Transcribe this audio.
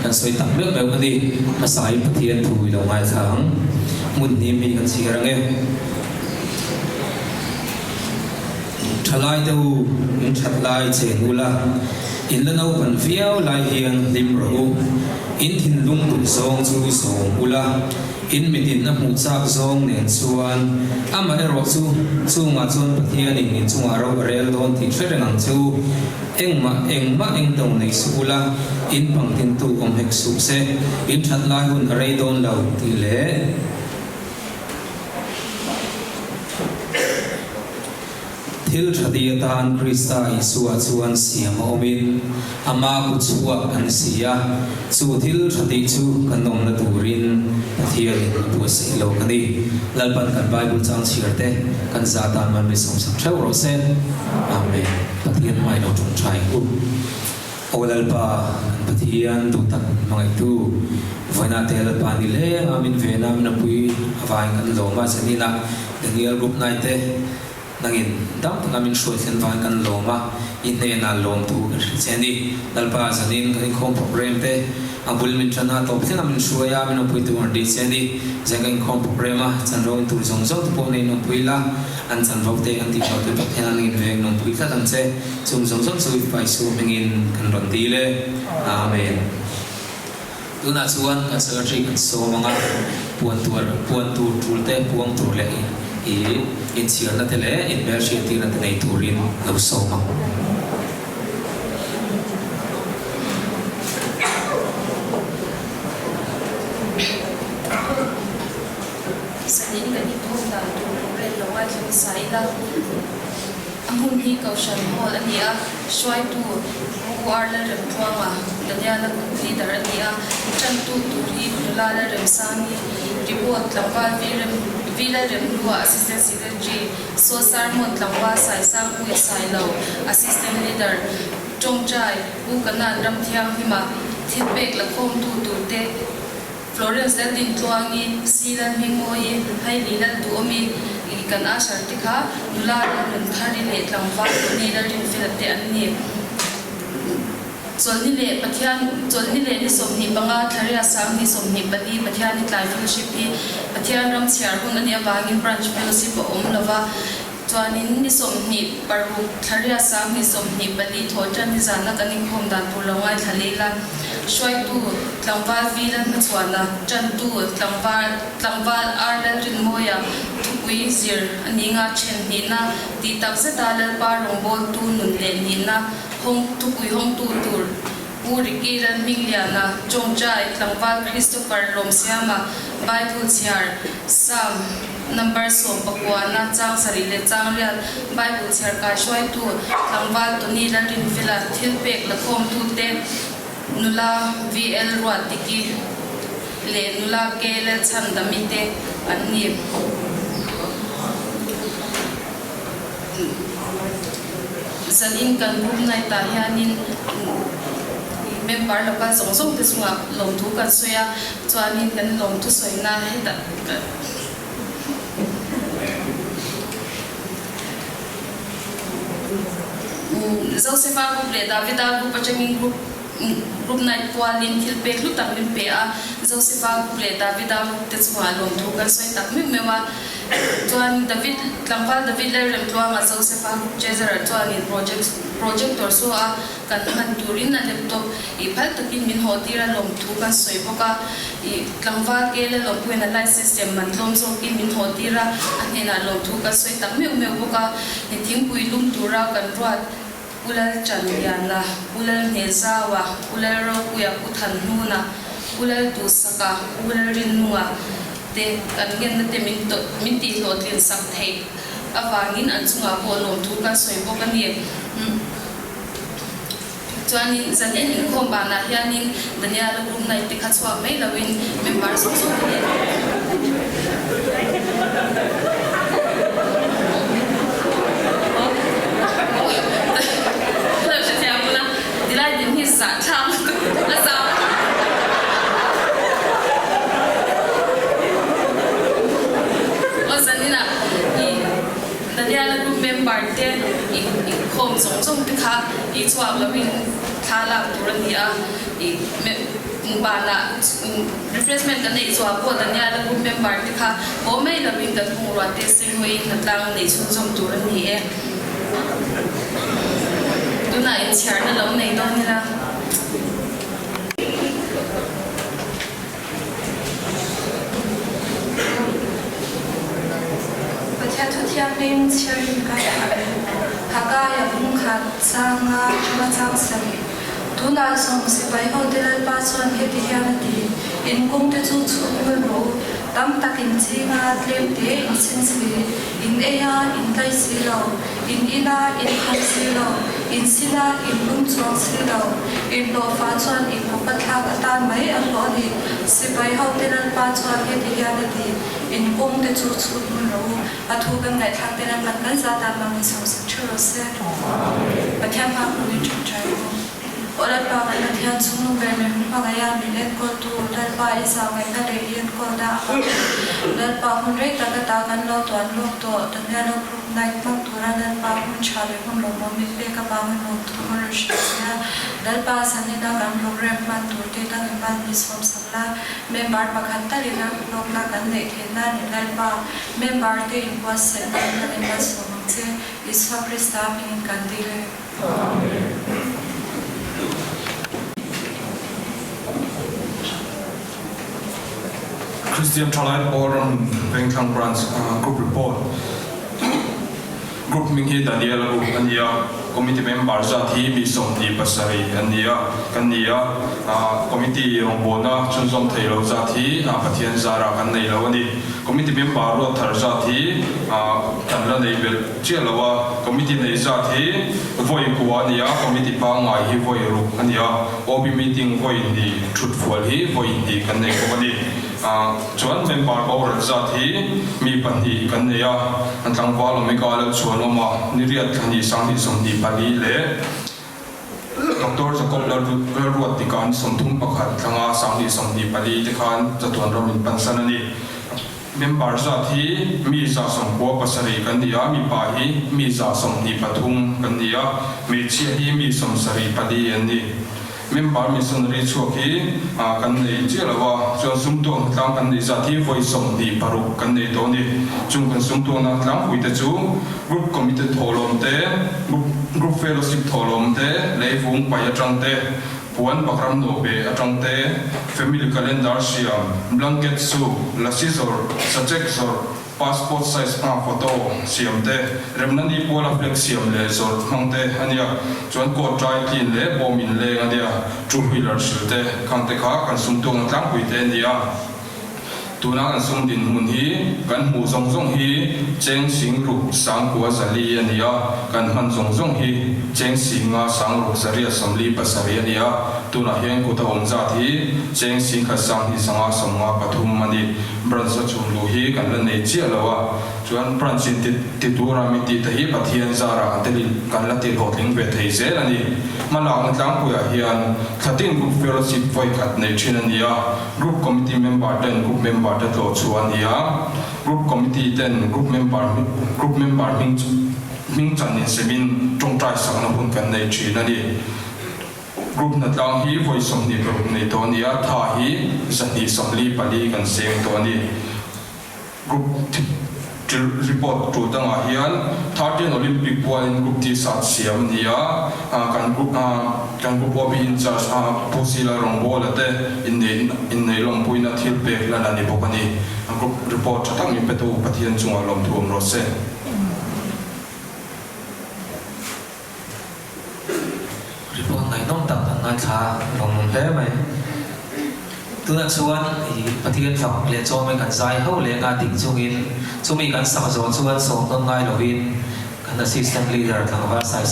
kan sawi tak meuh meuh a ni. Hmasain Pathian thu i lo ngaithla ang. Hmun hnim hi kan chhiar ang e. Thalai te u, in that lai chen ula, in la naupan viau lai hian hlim rawh u. In thinlung duh zawng chu zawm ula, in mitin a hmuh chak zawng nen chuan amaherawh chu chungah chuan Pathianin in chungah ro a rel dawn tih hre reng ang che u. Engmah engmah engto nei suh ula, in pangtintu awm hek suh se, in that lai hun a rei dawn lo tih leh. Thil tha ti atan Krista Isua chuan siam a awmin ama kutchhuak an si a, chu thil tha tih chu kan awmna turin Pathianin a buatsaih lo a ni. Lalpan kan Bible chang chhiar te kan za tan man mi sawmsak theuh rawh se. Amen. Pathian hmai lo tawngtai u. Aw Lalpa, kan Pathian duh tak hmangaihtu, vawiinah te Lalpa ni leng a min ven a, min apui avangin kan lawm a, zaninah Daniel group nai te nangin dam taka min hruai thlen vangin kan lawm a, i hnenah lawmthu kan hrilh che a ni. Lalpa, zanin kan inkhawm program te a bul min tan a, tawp thleng a min hruai a, min awmpui tur an ri che a ni. Zan kan inkhawm program a, chanvo in tur zawng zawng te pawh nei nawmpui la, an chanvo te an tih hlauh te Pathian a nangin veng nawmpui tlat ang che. Chung zawng zawng chu i Paisu hmingin kan rawn dil e. Amen. Tunah chuan kan secretary kan sawm ang a, puan tur puan tur tul te puang tur leh i inchhiarna te leh inhmelhriattirna te nei turin lo sawm ang. Sanin kan inthawm dan tur rel lo ngaithla hmasa ila. A hmun hi Kohhran Hall a ni a, hruaitu Pu R Lalremtluanga, Daniela Group Leader a ni a, tantu tur hi Nula Lalremsangi, Report tlangval V Rem V Lalremhlua, Assistant Secretary, Saw Sermon tlangval Saisangpuia Sailo, Assistant Leader, Tawngtai Pu Kanan Ramthianghlima, Thilpek lakhawmtu turte, Florence Laldintluangi, Si Lalhmingmawii, Hailey Lalduhawmi, kan usher te kha nula Lalnunthari leh tlangval Tony Lalrinfela te an ni. Chawlhni leh Pathian Chawlhni leh ni 25 Thlaria Sang ni 24 Pathiani tlai fellowship hi Pathian ram chhiar hun a nih avangin branch fellowship a awm lova, Chuanin ni 26 Thlaria sang ni 24 thaw tan ni zana kan inkhawm dan tur lo ngaithla leh ila, hruaitu tlangval Vi Lalhmachhuana, tantu tlangval tlangval Ar Lalrinmawia thupui zir a ni nga then hnihna tih tak zeta Lalpa rawngbawltu nun leh nihna hawng thupui hawngtu tur Pu Ricky Lalhmingliana, Chawngchai tlangval Christopher Lawmsiama, Bible chhiar Psalm number 19 chang sarih leh chang riat Bible chhiar kai hruaitu tlangval Tony Lalrinfela thil pek lakhawmtute nula VL Ruatdiki leh nula K Lalchhandami te an ni. Zanin kan group night ah hianin member local zawng zawng te chungah lawmthu kan sawi a, chuanin kan lawmthu sawina hetah Josepha group leh Davida group atangin group group night pualin thil pek hlu tak min pe a, Josepha group leh Davida group te chungah lawmthu kan sawi tak meuh meuh a. Chuan David, tlangval David Lalremtluanga Josepha group treasurer chuanin project projector chu a kan hman turin a laptop ih phal takin min haw tir a lawmthu kan sawi bawk a, ih tlangval ke la lawmpuiin a light system man tlawm zawkin min haw tir a, a hnenah lawmthu kan sawi tak meuh meuh bawk a, ih thingpui lum tura kan ruat Pu Lalchanliana, Pu Lalhnezaua, Pu Lalropuia, Pu Thanhnuna, Pu Lalduhsaka, Pu Lalrinnunga te kan ngenna te min min tihhlawhtlin sak theih avangin an chungah pawh lawmthu kan sawi bawk a ni. Chuanin zanin inkhawm banah hianin Daniela group night te kha chhuak mai loin member zawk zawk te nen Daniela group member te inkhawm zawng zawng te kha i chhuak loin thla lak tur a ni a, i Banah refreshment kan neih chhuah pawh Daniela group member te kha haw mai lovin kan bungrua te seng hawiin hnatlang neih chhunzawm tur a ni e. Tunah inchhiarna lo nei dawn ila. Pathian thu thianghlim chhiarin kai thah e. Hagaia bung khat changa tanga chang sarih. Tunah zawng sipai hote Lalpa chuan heti hian a ti, In kawngte chu chhuk ngul rawh u, tam tak in ching a, tlem te in ching si, in ei a, in tlai si lo, in in a, in kham si lo, in sin a, in lum chuang si lo, in hlawhfa chuan in upa thlak atan mai a hlawh a ni. Sipai hote Lalpa chuan heti hian a ti, In kawngte chu chhut ngul rawh u, a thu kan ngaihthlak te Lalpan kan zat ah mang in sawmsak theuh rawh se. Pathian hma hmun in ṭawngṭai rawh u. Aw Lalpa kan Pathian chhungnung ber min hmangaih a, min enkawltu Lalpa i zah ngaihna leh i enkawlna a hmang in Lalpa hun rei tak ata kan lo tuan lawk tawh Daniel-a group night hmang tura Lalpa hun ṭha leh hun lawmawm min pek avangin lawmthu kan rawn hrilh che a. Lalpa zanina kan program hman tur te dangin mal min sawmsak la, member pakhat talin a hlawkna kan neih theih nan in Lalpa member te inbuatsaih nan dangin mal sawm ang che. Isua Krista hmingin kan dil e. Amen. Christian Thalai Pawl ram Vengthlang Branch Group Report Group hming hi Daniel a uk a ni a, Committee member zat hi mi 27 an ni a, kan ni a, Committee rawngbawlna chhunzawm thei lo zat hi Pathian zara kan nei lo a ni. Committee member ruat thar zat hi kan la nei belh chiah lo a, Committee nei zat hi vawi kua a ni a, Committee pangngai hi vawi ruk a ni a, OB meeting vawi hnih, thut fual hi vawi hnih kan nei bawk a ni. Chuan member boral zat hi mi pahnih kan nei a, an tlangval Omega Lalchhuanawm a, Niriat Thlani 2024 leh Doctor Jacob Lalruat Tikan 31 thlanga 2024 te khan chatuan ram in pansan a ni. Member zat hi mi 97 kan ni a, mipa hi mi 123 kan ni a, hmeichhia hi mi 74 an ni. Member missionary chhuak hi kan nei chiah lo a, chuan sumtuak hnatlang kan neih zat hi vawi 26 kan nei tawh a ni. Chung kan sumtuakna tlangpui te chu Group Committee thawhlawm te, Group Fellowship thawhlawm te, leivung pai atang te, puan bakram nawhbeh atang te, Family Calendar siam, Blanket suk, lasi zawrh, sachek zawrh, Passport size hma photo siam te, remna ni puala flag siam leh zawrh hmang te a nia, chuan coat dry clean leh bawm in leng a nia, two wheeler sil te, khang te kha kan sum tuakna tlangpui te a nia. Tuna kan sum dinhmun hi kan hmuh zawng zawng hi cheng sing ruk sangkua zali a ni a, kan hman zawng zawng hi cheng singa sang ruk zaria 47 a ni a, tunah hian kut a awm zat hi cheng singkhat 2553 a ni. Branch a chhun luh hi kan la nei chiah lo a, chuan branch in ti ti tura min tih te hi Pathian zara kan tel in kan la ti hlawhtling ve thei zel a ni. Hmalakna tlangpuiah hian thlatin group fellowship vawi khat nei thin a ni a, group committee member ten group member te tlawh chhuah a ni a, group committee ten group member group member hming hming chan insemin tawngtai sakna hun kan nei thin a ni. Group hnatlang hi vawi 26 nei tawh a ni a, tha hi 244 kan seng tawh a ni. Group report tul dangah hian Thirteen Olympic pualin Group T-shirt siam a ni a, kan group kan group OB in-charge Pu Sila Rawngbawla te inneih inneih lawmpuina thil pek lan a ni bawk a ni. Group report tha tak min petu Pathian chungah lawmthu awm rawh se. Report ngaihnawm tak kan ngaithla lawmawm hle mai. Tunah chuan i Pathian fak leh chawmin kan zai ho leh nga ding chungin chumi kan sak zawh chuan sawm nawn ngai lovin kan Assistant Leader tlangval Saisa.